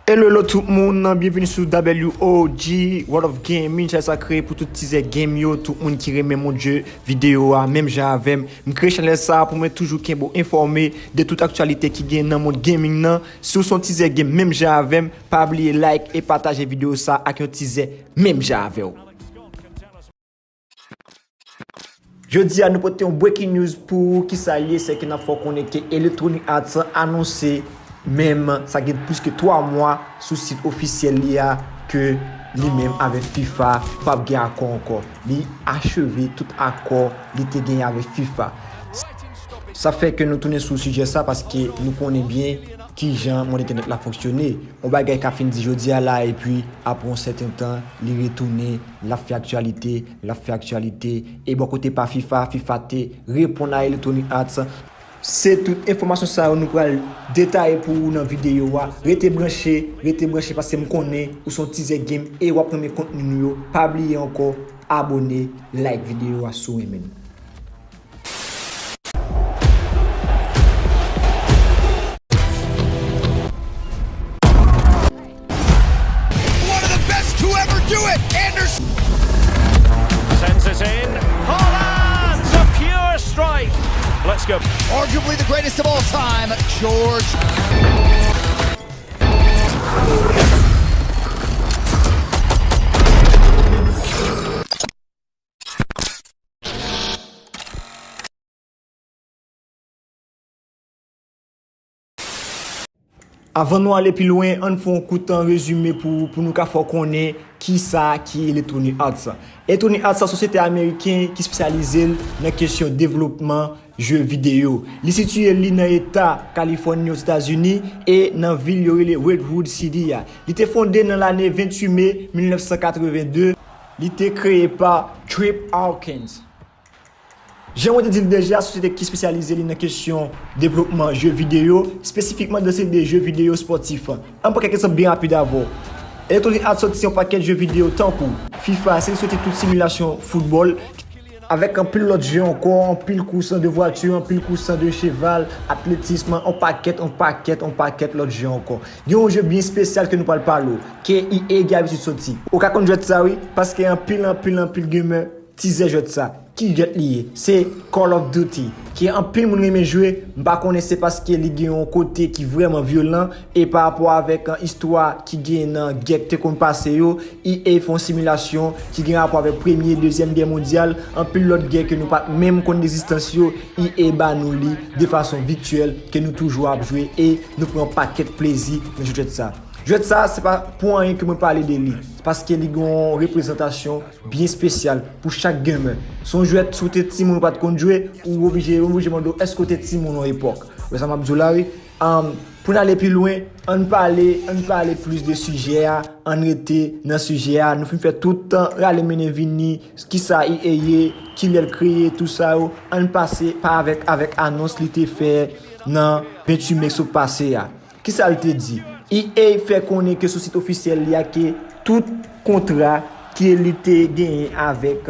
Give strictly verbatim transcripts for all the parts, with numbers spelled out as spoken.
Hello, hello tout moun, byenveni sou W O G, World of Gaming, chanèl sa kreye pou tout tizè game yo, tout moun ki renmen mond jeu videyo a, menm jan avè m. M kreye chanèl sa pou mwen toujou kenbe w enfòme de tout aktyalite ki gen nan mond gaming nan. Si w se yon tizè game menm jan avè m, pa bliye like e pataje videyo sa ak yon tizè menm jan avè w. Jodi a, nou pote yon breaking news pou ou. Kisa l ye, se ke n ap fè w konnen ke Electronic Arts anonse, menm sa gen plis ke twa mwa sou sit ofisyèl li a, ke li menm avèk fifa p ap gen akò ankò. Li acheve tout akò li te genyen avèk fifa. Sa fè ke nou tounen sou sijè sa, paske nou konnen byen kijan mond entènèt la fonksyone. Yon bagay ka fin di jodi a la, epi apre yon sèten tan, li retounen, l ap fè aktyalite, l ap fè aktyalite. E bò kote pa fifa, fifa te reponn a Electronic Arts. Se tout enfòmasyon sa yo nou pral detaye pou ou nan videyo a. Rete branche, rete branche, paske m konnen ou se yon tizè game e w ap renmen kontni nou yo. Pa bliye ankò, abòne, like videyo a si w renmen l. One of the best to ever do it, Anderson. Sends it in. Haaland's a pure strike. Let's go. Arguably the greatest of all time, George. Avan nou ale pi lwen, ann fè yon kout rezime pou, pou nou ka fè w konnen kisa ki Electronic Arts. Electronic Arts se yon sosyete ameriken ki espesyalize l nan kesyon devlopman jeu videyo. Li sitiye li nan eta Kalifòni, Ozetazini, e nan vil yo rele Redwood City a. Li te fonde nan lane venntuit me mil nèf san katreven de. Li te kreye pa Trip Hawkins. Jan mwen te di l deja, sosyete ki espesyalize li nan kesyon devlopman jeu videyo, espesifikman nan se de jeu videyo spòtif. Ann pran kèk egzanp byen rapid avè w. Electronic Arts soti yon pakèt jeu videyo tankou fifa, se li soti tout similasyon foutbòl, avèk anpil lòt jeu ankò, anpil kous de vwati, anpil kous de cheval, atletism, yon pakèt, yon pakèt, yon pakèt lòt jeu ankò. Gen yon jeu byen espesyal ke nou pral pale w, ke E A gen abitid soti. Ou ka konn jwèt sa wi, paske anpil, anpil, anpil gamer tizè jwèt sa. Ki jwèt li ye? Se Call of Duty, ke anpil moun renmen jwe. M pa konnen se paske li gen yon kote ki vrèman vyolan, e pa rapò avèk, an, istwa ki gen nan gè ki te konn pase yo, E A fè yon similasyon ki gen rapò avèk Premye, Dezyèm Gè Mondyal, anpil lòt gè ke nou pa t menm konn egzistans yo, E A ba nou li de fason vityèl ke nou toujou ap jwe e nou pran pakèt plezi nan jwèt sa. Jwèt sa, se pa pou anyen ke mwen pale de li, paske li gen yon reprezantasyon byen espesyal pou chak gamer. Se yon jwèt, si w te timoun ou pa t konn jwe, ou oblije, yo oblije mande w, èske w te timoun yon epòk? Ou wè sa m ap di w la, wi. Ann, pou n ale pi lwen, ann pale, ann pale plis de sijè a, ann rete nan sijè a. Nou fin fè tout tan rale mennen vini, kisa E A ye, kilè l kreye, tou sa yo. Ann pase pa avèk, avèk anons li te fè nan venntuit me k sot pase a. Kisa l te di? E A fè konnen ke sou sit ofisyèl li a ke tout kontra ke li te genyen avèk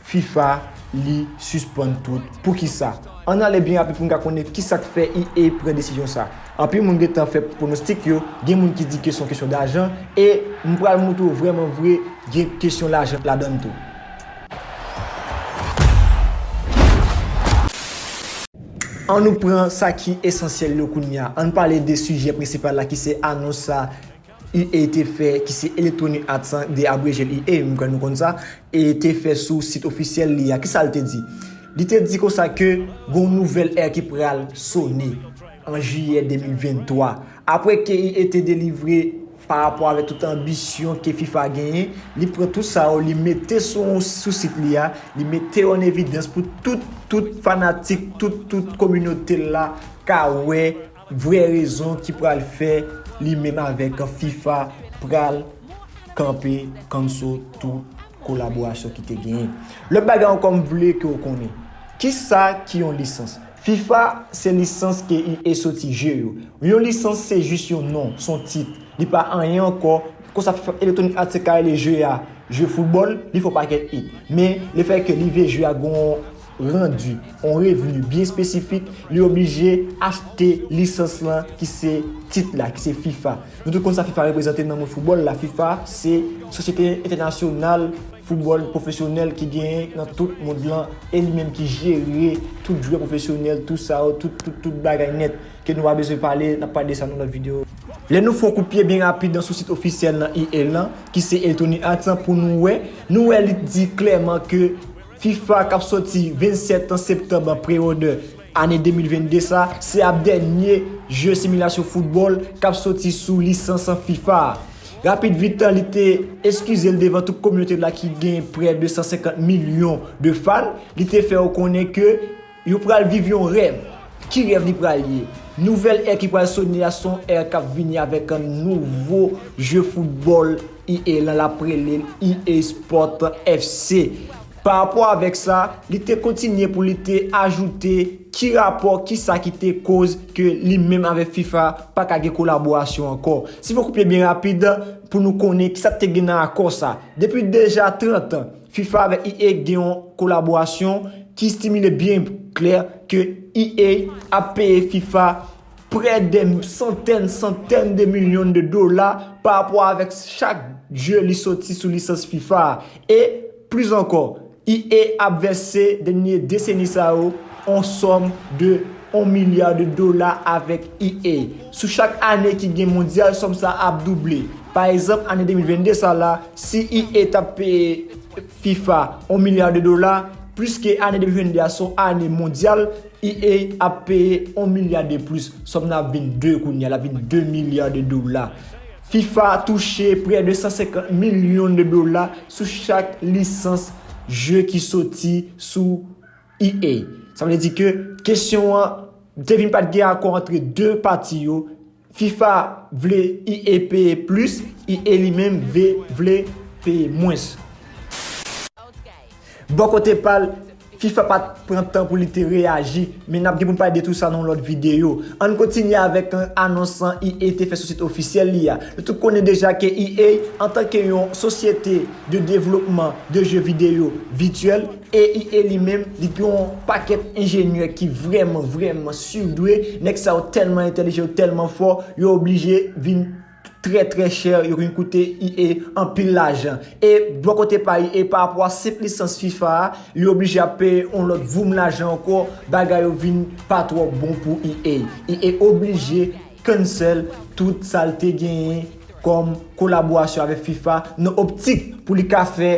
fifa, li sispann tout. Poukisa? Ann ale byen rapid pou n ka konnen kisa k fè E A pran desizyon sa. Anpil moun gentan fè pwonostik yo, gen moun ki di ke se yon kesyon dajan, e m pral montre w vrèman vre gen kesyon lajan ladan l tou. Ann nou pran sa ki esansyèl yo kounye a. Ann pale de sijè prensipal la ki se anons sa E A te fè, ki se Electronic Arts, de abreje l E A, m kwè nou konn sa, e te fè sou sit ofisyèl li a. Kisa l te di? Li te di konsa ke gon nouvèl è ki pral sone an jiyè de mil venntwa. Apre ke E A te delivre pa rapò avèk tout anbisyon ke fifa genyen, li pran tout sa yo, li mete sou, sou sit li a, li mete yo an evidans pou tout, tout fanatik, tout, tout kominote l la ka wè vrè rezon ki pral fè li menm avèk fifa pral kanpe, cancel tout kolaborasyon ki te genyen. Lòt bagay ankò m vle ke w konnen. Kisa ki yon lisans? Fifa se lisans ke E A soti je yo. Yon lisans se jis yon non, se yon tit. Li pa anyen ankò. Konsa Electronic Arts ka rele je a je foutbòl, li fè yon pakèt hit. Men lefètke li vle je a gon randi, yon revni byen espesifik, li oblije achte lisans lan ki se tit la, ki se fifa. Nou tout konn sa fifa reprezante nan mond foutbòl la. Fifa se sosyete entènasyonal foutbòl pwofesyonèl ki genyen nan tout mond lan, e li menm ki jere tout jwè pwofesyonèl, tout sa yo, tout, tout, tout bagay nèt ke nou pa bezwen pale, n ap pale de sa nan lòt videyo. Lè nou fè yon kout pye byen rapid nan sou sit ofisyèl nan E A lan, ki se Electronic Arts, pou nou wè, nou wè li di klèman ke fifa k ap soti vennsèt septanm pre-order ane de mil vennde sa, se ap dènye jeu similasyon foutbòl k ap soti sou lisans fifa a. Rapid vit, li te eskize l devan tout kominote la ki gen prè de san senkant milyon de fan. Li te fè yo konnen ke yo pral viv yon rèv. Ki rèv li pral ye? Nouvèl è ki pral sone a se yon è k ap vini avèk yon nouvo jeu foutbòl E A lan, l ap rele E A Sport F C. Pa rapò avèk sa, li te kontinye pou li te ajoute ki rapò, ki sa ki te koz ke li menm avèk fifa pa ka gen kolaborasyon ankò. Si fò koupe byen rapid pou nou konnen ki sa te gen nan akò sa. Depi deja trant an, fifa avèk E A gen yon kolaborasyon ki estimile byen klè ke E A ap peye fifa prè de santèn, santèn de milyon de dola pa rapò avèk chak jeu li soti sou lisans fifa a. E plis ankò, E A ap vèse dènye deseni sa yo yon sòm de yon milya de dola avèk E A. Sou chak ane ki gen mondyal, sòm sa ap double. Pa egzanp, ane de mil vennde sa la, si E A t ap peye fifa yon milya de dola, plis ke ane de mil vennde a se yon ane mondyal, E A ap peye yon milya de plis. Sòm nan ap vin de kounye a, l ap vin de milya de dola. Fifa touche prè de san senkant milyon de dola sou chak lisans jeu ki soti sou E A. Sa vle di ke kesyon an te vin pa t gen akò antre de pati yo. Fifa vle E A peye plis, E A li menm ve-, vle peye mwens. Bò kote pa l, fifa pa t pran tan pou li te reyaji, men n ap gen pou n pale de tou sa nan yon lòt videyo. Ann kontinye avèk, euh, anons E A te fè sou sit ofisyèl li a. Nou tout konnen deja ke E A, antanke yon sosyete de devlopman de jeu videyo vityèl, e E A li menm, li gen yon pakèt enjenyè ki vrèman, vrèman surdwe. Nèg sa yo tèlman entèlijan, yo tèlman fò, yo oblije vin trè, trè chè, yo vin koute E A anpil lajan. E bò kote pa E A, pa rapò a senp lisans fifa a, li oblije ap peye yon lòt voum lajan ankò, bagay yo vin pa twò bon pou E A. E A oblije cancel tout sa l te genyen kòm kolaborasyon avèk fifa nan optik pou li ka fè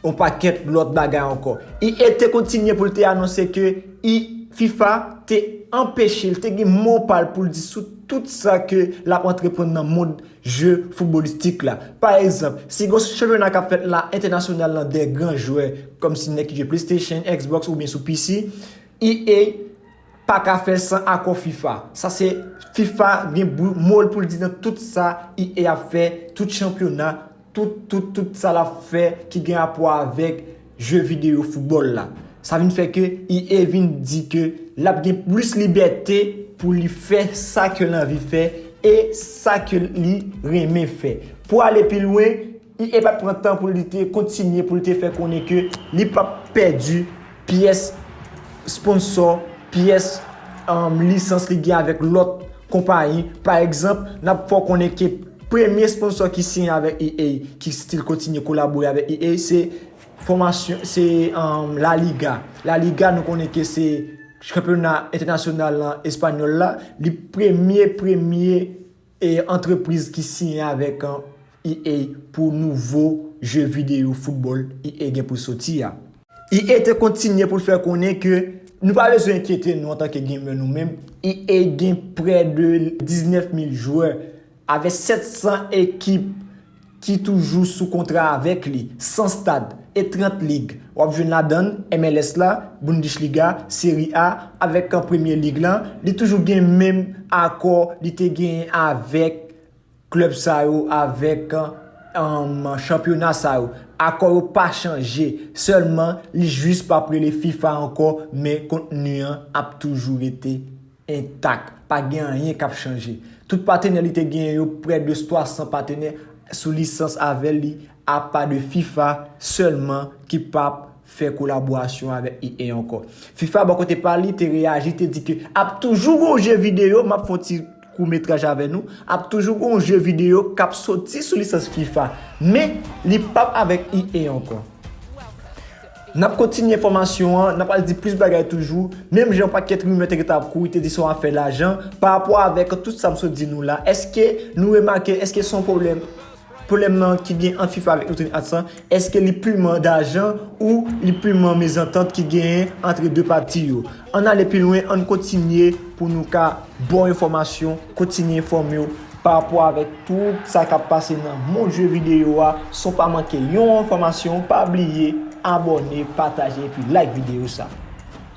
yon pakèt lòt bagay ankò. E A te kontinye pou l te anonse ke i-, fifa te anpeche l, te gen mo pa l pou l di sou tout sa ke l ap antreprann nan mond jeu foutbolistik la. Pa egzanp, si gen chanpyona k ap fèt la entènasyonal lan de gran jwè, kòmsi nèg ki jwe PlayStation, Xbox oubyen sou P C, E A pa ka fè l san akò fifa. Sa se fifa gen bou-, mo l pou l di nan tout sa E A ap fè, tout chanpyona, tout, tout, tout sa l ap fè ki gen rapò avèk jeu videyo foutbòl la. Sa vin fè ke E A vin di ke l ap gen plis libète pou li fè sa ke l anvi fè e sa ke li renmen fè. Pou ale pi lwen, E A pa t pran tan pou li te kontinye, pou li te fè konnen ke li p ap pèdi pyès sponsò, pyès, um, lisans li gen avèk lòt konpayi. Pa egzanp, n ap fè w konnen ke premye sponsò ki siyen avèk E A, ki still kontinye kolabore avèk E A, se fòmasyon, se, um, La Liga. La Liga, nou konnen ke se chanpyona entènasyonal lan espanyòl la. Li premye, premye, e, antrepriz ki siyen avèk, um, E A pou nouvo jeu videyo foutbòl E A gen pou soti a. E A te kontinye pou l fè konnen ke nou pa bezwen enkyete nou antanke gamer nou menm. E A gen prè de diznèf mil jwè, avèk sèt san ekip ki toujou sou kontra avèk li, san stad e trant lig. W ap jwenn ladan l M L S la, Bundesliga, Serie A, avèk an Premier League lan. Li toujou gen menm akò li te genyen avèk klèb sa yo, avèk, um, chanpyona sa yo. Akò yo pa chanje, sèlman li jis p ap rele fifa ankò, men kontni an ap toujou rete entak. Pa gen anyen k ap chanje. Tout patenè li te genyen yo, prè de twa san patenè sou lisans avè li, apa de fifa sèlman ki p ap fè kolaborasyon avèk E A ankò. FIFA bò kote pa li te reyaji, te di ke ap toujou gon jeu vidéo, m ap fè yon ti kout metraj avè nou, ap toujou gon jeu vidéo k ap soti sou lisans FIFA, men li p ap avèk E A ankò. N ap kontinye enfòmasyon an, n ap al di plis bagay toujou. Menm jan yon pakèt rimè te gentan ap kouri, te di se yon afè lajan. Pa rapò avèk tout sa m sot di nou la, èske nou remake, èske se yon pwoblèm, pwoblèm nan ki gen ant FIFA avèk Electronic Arts lan, èske li piman dajan ou li piman mezantant ki genyen antre de pati yo? Ann ale pi lwen, ann kontinye pou nou ka ba w enfòmasyon, kontinye enfòme w pa rapò avèk tout sa k ap pase nan mond jeu videyo a. San w pa manke yon enfòmasyon, pa bliye abòne, pataje epi like videyo sa.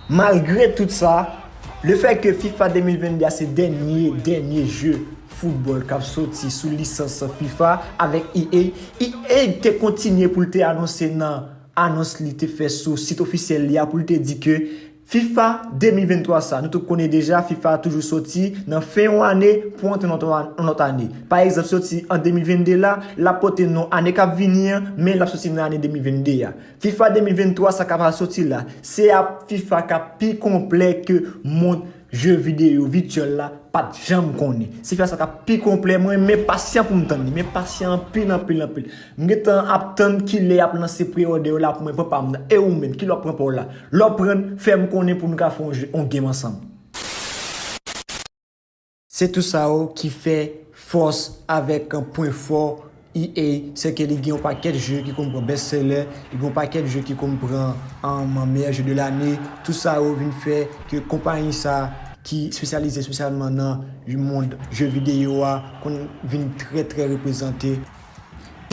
Malgre tout sa, le fè ke FIFA de mil venndè a se dènye, dènye jeu foutbòl k ap soti sou lisans FIFA avèk E A, E A te kontinye pou l te anonse nan anons li te fè sou sit ofisyèl li a pou l te di ke FIFA de mil venntwa sa, nou tout konnen deja, FIFA toujou soti nan fen yon ane pou antre nan yon lòt ane. Pa egzanp, soti an de mil venndè la, l ap pote non ane k ap vini an, men l ap soti nan ane de mil venndè a. FIFA de mil venntwa sa k ap soti la, se ap FIFA k ap pi konplè ke mond jeu videyo vityèl la pa t janm konnen. Se FIFA sa k ap pi konplè. Mwen, men pasyan pou m tann li. Men pasyan anpil, anpil, anpil. M gentan ap tann kilè y ap lanse pre-order yo la pou mwen pran pa m nan. E ou menm, kilè w ap pran pa w la? Lè w pran l, fè m konnen pou nou ka fè yon jeu, yon game ansanm. Se tou sa yo ki fè fòs avèk pwen fò E A, se ke li gen yon pakèt jeu ki konn pran best seller, li gen yon pakèt jeu ki konn pran, um, meilleur jeu de l'année. Tout sa yo vin fè ke konpayi sa ki espesyalize espesyalman nan mond jeu videyo a konn vin trè, trè reprezante.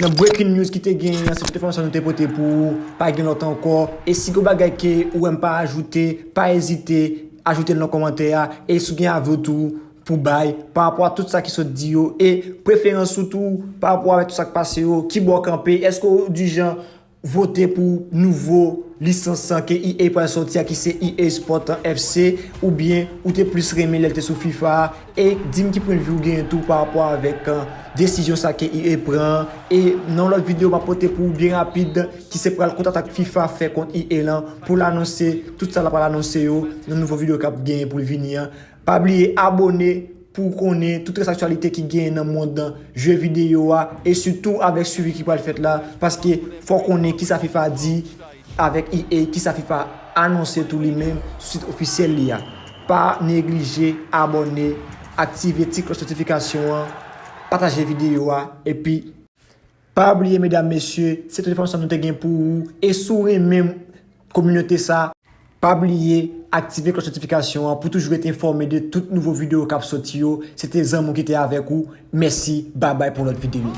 Nan breaking news ki te genyen an, se tout enfòmasyon nou te pote pou ou, pa gen lòt ankò. E si gen bagay ke ou wè m pa ajoute, pa ezite, ajoute l nan kòmantè a. E si w gen avi w tou, pou bay pa rapò a tout sa ki sot di yo e preferans ou tou pa rapò avèk tout sa k pase yo, ki bò w kanpe, èske w di jan vote pou nouvo lisans lan ke E A pral sòti a ki se E A Sport F C, oubyen ou te plis renmen lè l te sou FIFA a? E di m ki pwennvi w genyen tou pa rapò avèk, uh, desizyon sa ke E A pran an. E nan yon lòt videyo m ap pote pou ou byen rapid ki se pral kont atak FIFA fè kont E A lan pou l anonse tout sa l ap pral anonse yo nan nouvo videyo k ap genyen pou l vini an. Pa bliye abòne pou w konnen tout rès aktyalite ki genyen nan mond jeu videyo a e sitou avèk swivi ki pral fèt la, paske fò w konnen kisa FIFA di avèk E A, kisa FIFA anonse tou li menm sou sit ofisyèl li a. Pa neglije abòne, aktive ti klòch notifikasyon an, pataje videyo a, epi pa bliye, medam, mesye, se tout enfòmasyon nou te gen pou ou. E si w renmen kominote sa, pa bliye aktive klòch notifikasyon an pou toujou rete enfòme de tout nouvo videyo k ap soti yo. Se te zanmi w ki te avèk ou. Mèsi, babay pou lòt videyo.